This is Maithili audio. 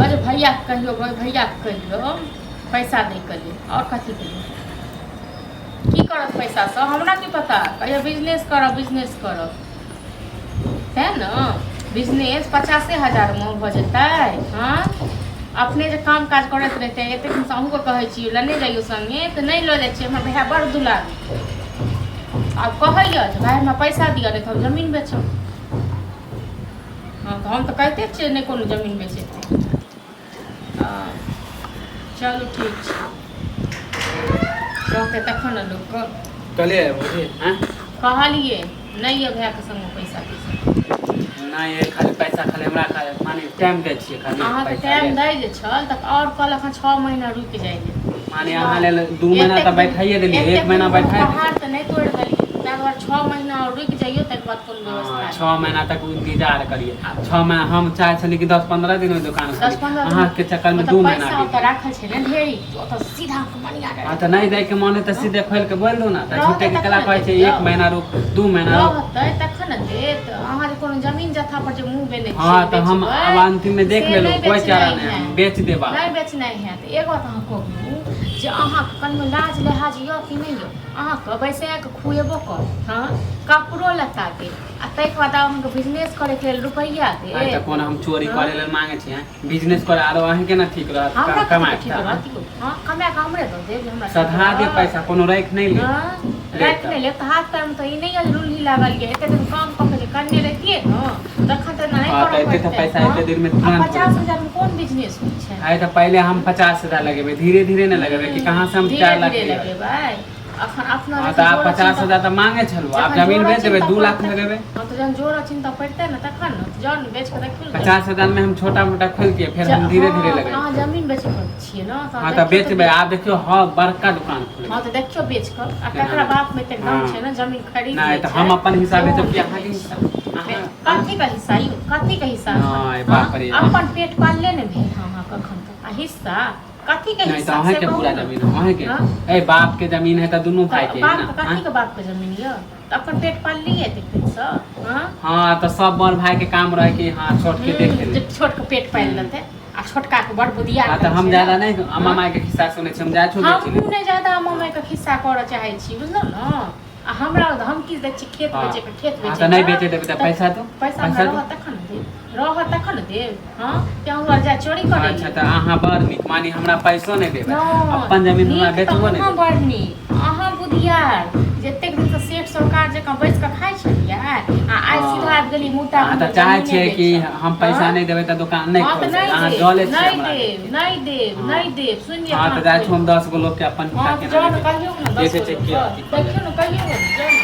जे भैयाके कहियौ, भैयाके कहियौ पैसा दैके लेल। आओर कथी कहियौ? की करत पैसासँ हमरा की पता। कहियो बिजनेस करब, बिजनेस करब, तेँ ने बिजनेस 50,000मे भऽ जेतै। हँ, अपने जे काम काज करैत रहितै। एतेक दिनसँ अहूँके कहै छी, लेने जइयौ सङ्गे, तऽ नहि लऽ जाइ छियै। हमर भाय बड़ दुलारू। आब कहैए जे भाय हमरा पैसा दिअ, नहि तऽ हम जमीन बेचब। हँ, तऽ हम तऽ कहिते छियै, नहि कोनो जमीन बेचेतै। हँ, चलू ठीक छै, रहतै तखन ने लोकके। कहलियै भौजी, आँय? कहलियै नहि यऽ भायके संगमे पैसा तैसा। नहि, ये खाली पैसा, खाली हमरा खाली माने टाइम दै छियै खाली। अहाँके पैसा टाइम लेल। दै जे छल तऽ आओर कहलक हँ 6 महीना रुकि जाइ लेल। माने अहाँ लेल 2 महीना तऽ बैठाइए देलियै, एक महीना बैठाइ। पहाड़ तऽ नहि तोड़ि देलियै, ताहि दुआरे 6 महीना आओर रुकि जइयौ, ताहिके बाद कोनो व्यवस्था। 6 महीना तक इंतजार करिए। 6 महीना हम चाहै छलियै कि 10-15 दिन में दुकान दस खोली। पंद्रह दिन। अहाँके चक्कर में मतलब 2 महीना पैसा बीत ओतऽ गेल। राखल छै ने ढेरी, ओतऽ सीधा मनी ऑर्डर। हँ, तऽ नहि दैके मन है तऽ सीधे खोलि के बोलि दू ने तऽ। रहतै झूठे के तखन केला ने कहै छै देब। एक महीना रुक, 2 महीना रुक। रहतै तखन ने देत। अहाँ जे कोनो जमीन जथा पर जे मुँह बेने हँ, छियै तऽ हम बेचबै, आब अंतिम में देख से लेलहुँ, नहि कोइ चारा बेचनाइ नहि, हम है। बेच देब आब। नहि बेचनाइ है तऽ एक बात अहाँ कहू जे अहाँके कनियो लाज लिहाज यऽ कि नहि यऽ? अहाँके बैसा कऽ खुएबो कर, हँ, कपड़ो लत्ता दे, आ ताहिके बाद आब अहाँके बिजनेस करैके लेल रुपैआ दे। आइ तऽ कोन हम चोरी करे लेल मांगे छी? हैं, बिजनेस करे आरो अहीं के ना ठीक रहत? हमरा कमाए कथी ठीक रहत यौ? हँ, कमाए कऽ हमरे दऽ देब जे हमरा ठीक सधा दे रहत। पैसा, कोनो राखि नहि ले। हँ, लेब राखि तऽ। नहि लेब तऽ हाथ पैरमे तऽ ई नहि यऽ जे रुल्ही लागल यऽ। एते दिन काम कऽ के जे कन्ने रहितियै ने, तखन तऽ एना नहि हँ, तऽ करऽ एते तऽ पड़ितै। पैसा हँ? एते दिन मे आ तुरंत 50,000मे कोन बिजनेस होइ छै? आइ तऽ पहिले हम 50,000 लगेबै, धीरे धीरे ने लगेबै कि कहाँ से हम धीरे 4 लाख धीरे लिअ। लगेबै अखन अपना। हँ, जखन तऽ आब जोड़ऽ पचास चिन्ता- हजार तऽ मांगे छलहुँ, आब जखन जमीन जोड़ऽ बेच देबै, चिन्ता 2 लाख पड़तै- लगेबै। हँ, तऽ जहन जोड़ऽ चिन्ता पड़तै ने तखन ने, तऽ जाउ ने बेच कऽ देखियौ ने। 50,000 में हम छोटा मोटा खोलतियै, फेर हम धीरे धीरे हँ, लगेबै। अहाँ जमीन बेचै पर छियै ने? हँ, तऽ देखियौ। बेचबै आब, देखियौ। हँ, बड़का दुकान खोलबै। हँ, तऽ देखियौ बेच कऽ, आ ककरा बाप मे एतेक दम छै ने जमीन खरीद नहि लै तऽ छै? हम अपन हिस्सा सेहो बेचब हम कि अहाँके देखै हिस्सा? छी। अहाँ कथी के हिस्सा यौ? कथी के हिस्सा? नहि, बाप रे। हँ? अपन पेट पालले ने भेल हँ अहाँके अखन तक, आ हिस्सा कथी के? नहि तऽ हिस्सा से अहाँके कहू पूरा ने। जमीन अहाँके। हँ? ए, बाप के जमीन है तऽ दुनू भाई के है बाप ना? के कथी के बाप के जमीन यऽ? तऽ अपन पेट पाललियै एतेक दिनसँ? हँ? हँ, तऽ सब बड़ भाई के काम रहे कि हाँ, छोट के देख जे ले। छोट के पेट पालि लेतै, आ छोटका के बड़ बुधिया। हाँ, तऽ हम ज्यादा नहि अम्मा माय के खिस्सा सुनै छी, हम जाइ छौ बेचै हमहूँ नहि ज्यादा अम्मा माय के खिस्सा करऽ चाहै छी, बुझलहुँ ने? आ हमरा धमकी दै छी खेत हाँ। बेचैके, खेत हाँ, बेचैके। तऽ नहि बेचै देबै तऽ पैसा दू। पैसा पैसा हमरा दू। रहत तखन ने देब, रहत तखन ने देब। हँ, कि हमरा जा चोरी करै? अच्छा, तऽ अहाँ बड़ नीक, मानी हमरा पैसो नहि देबै, अपन जमीन हमरा नीक तऽ बेचबो नहि अहाँ देबै। बड़ नीक, अहाँ बुधियार, जतेक दिनसँ सेठ साहुकार जकाँ बैस कऽ खाइ छलियै, आ आइ हँ। सीधा आबि गेली मुद्दा। अहाँ तऽ चाहै छियै कि हम पैसा नहि देबै तऽ दुकान नहि हँ, तऽ खोलबै। नहि अहाँ देब, जले छियै नहि हमरा। देब, नहि देब, हँ। नहि देब, सुनि लिअ हँ, कान तऽ जाइ खोलि छी हम 10 गो लोकके अपन हँ, हिस्सा तऽ केना जाउ ने, देबै। कहियौ ने दस देखै गो छियै की लोकके। अथी कऽ लेब। देखियौ ने, कहियौ ने, जाउ ने।